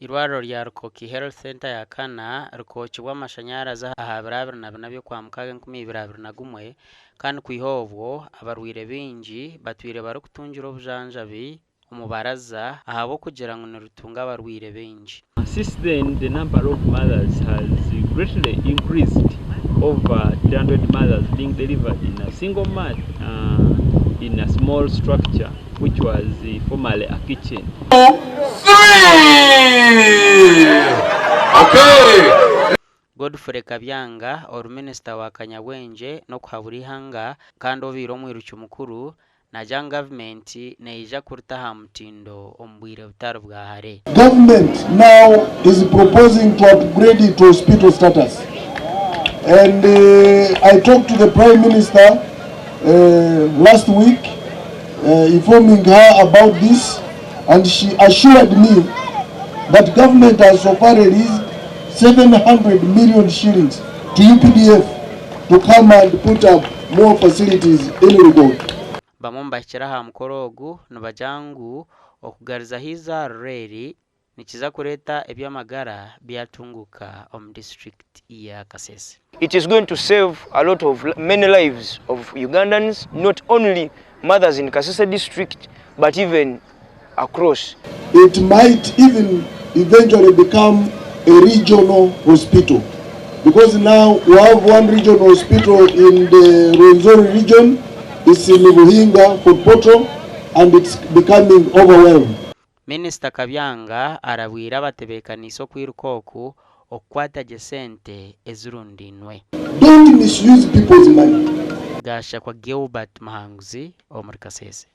Eirwariro rya Rukoki Health Centre ya kana rikookibwa amashanyarazi aha biro 24 by'Okwamukaaga 2021 kandi kwiha obwo abarwaire baingi batwire barikutungira obujanjabi omu baraza ahabw'okugira ngu nirutunga abarwaire baingi. Since then the number of mothers has greatly increased over 300 mothers being delivered in a single month in a small structure which was formerly a kitchen. Godfrey Kabyanga ori minisita wa kanyabwengye n'okuhabura eihanga kandi obaire omwiruki mukuru naagira ngu gavumenti neija kurita aha mutindo omu bwire butari bwa hare. Government now is proposing to upgrade it to hospital status and I talked to the Prime Minister last week informing her about this and she assured me that government has so far released 700 million shillings to UPDF to come and put up more facilities in Rugoki. Bamwe omu bahikire aha mukoro ogu nibagira ngu okugarizaho eizaariro eri nikiza kureeta eby'amagara byatunguuka omu disiturikiti ya Kasese. It is going to save a lot of many lives of Ugandans not only mothers in Kasese district but even across. It might even eventually become a regional hospital because now we have one regional hospital in the Rwenzori region, it's in Buhinga, Fort Portal, and it's becoming overwhelmed. Minisita Kabyanga arabwire abatebeekaniise okwiruka oku okukwata gye sente ezirundainwe. Don't misuse people's money. Gashakwa Gilbert Muhanguzi omuri Kasese.